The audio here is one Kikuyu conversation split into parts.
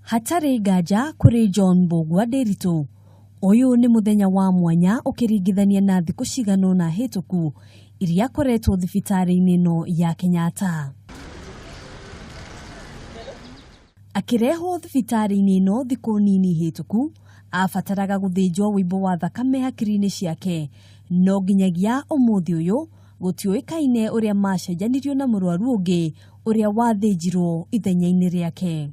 Hatarĩ nganja kũrĩ John Mbũgua Ndĩritũ, ũyũ nĩ mũthenya wa mwanya ũkĩringithania na thikũ cigana ũna hĩtũku iria akoretwo thibitarĩ-inĩ ĩno ya Kenyatta. Akĩrehwo thibitarĩ-inĩ ĩno thikũ nini hĩtũku, abataraga gũthĩnjwo wũimbo wa thakame hakiri-inĩ ciake, no nginyagia ũmũthĩ ũyũ gũtiũĩkaine ũrĩa macenjanirio na mũrwaru ũngĩ ũrĩa wathĩnjirwo ithenya-inĩ rĩake.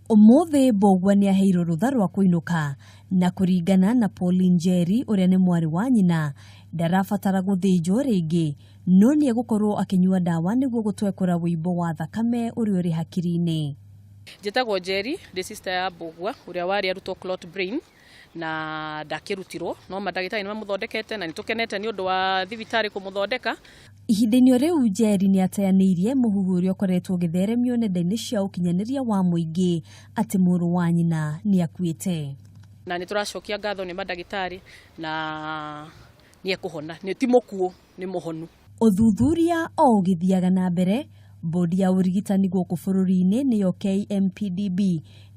Ũmũthĩ Mbũgua nĩaheirwo rũtha rwa kũinũka na kũringana na Pauline Njeri ũrĩa nĩ mwarĩ wa nyina, ndarabatara gũthĩnjwo rĩngĩ no nĩegũkorwo akĩnyua ndawa nĩguo gũtwekũra wũimbo wa thakame ũrĩa ũrĩ hakiri-inĩ. Njĩtagwo Njeri, ndĩ sister ya Mbũgua ũrĩa warĩ arutwo clot brain na ndakĩrutirwo no mandagĩtarĩ nĩ mamũthondekete na nĩ tũkenete nĩ ũndũ wa thibitarĩ kũmũthondeka. Ihinda-inĩ o rĩu Njeri nĩ ateanĩirie mũhuhu ũrĩa ũkoretwo ũgĩtheremio nenda-inĩ cia ũkinyanĩria wa mũingĩ atĩ mũrũ wa nyina nĩ akuĩte. Na nĩ tũracokia ngatho nĩ mandagĩtarĩ na nĩ ekũhona, ti mũkuũ nĩ mũhonu. Ũthuthuria o ũgĩthiaga na mbere, Bodi ya ũrigitani gũkũ bũrũri-inĩ nĩyo KMPDB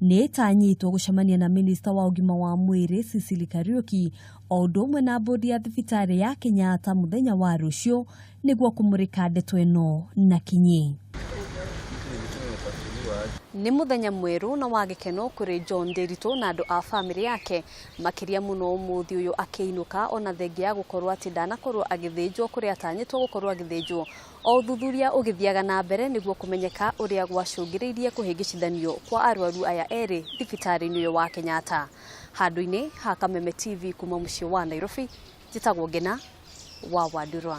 nĩ ĩtanyĩtwo gũcemania na minista wa ũgima wa mwĩrĩ Sicily Kariũki o ũndũ ũmwe na bodi ya thibitarĩ ya Kenyatta mũthenya wa rũciũ nĩguo kũmũrĩka ndeto ĩno na kinyi. Nĩ mũthenya mwerũ na wa gĩkeno kũrĩ John Ndiritu na andũ a bamĩrĩ yake makĩria mũno ũmũthĩ ũyũ akĩinũka ona thengia ya gũkorwo atĩ ndanakorwo agĩthĩnjwo kũrĩa atanyĩtwo gũkorwo agĩthĩnjwo. O ũthuthuria ũgĩthiaga na mbere nĩguo kũmenyeka ũrĩa gwacũngĩrĩirie kũhĩngĩcithanio kwa arwaru aya erĩ thibitarĩ-inĩ ũyũ wa Kenyatta. Handũ-inĩ ha Kameme TV kuma mũciĩ wa Nairobi, njĩtagwo Ngena wa Wandurwa.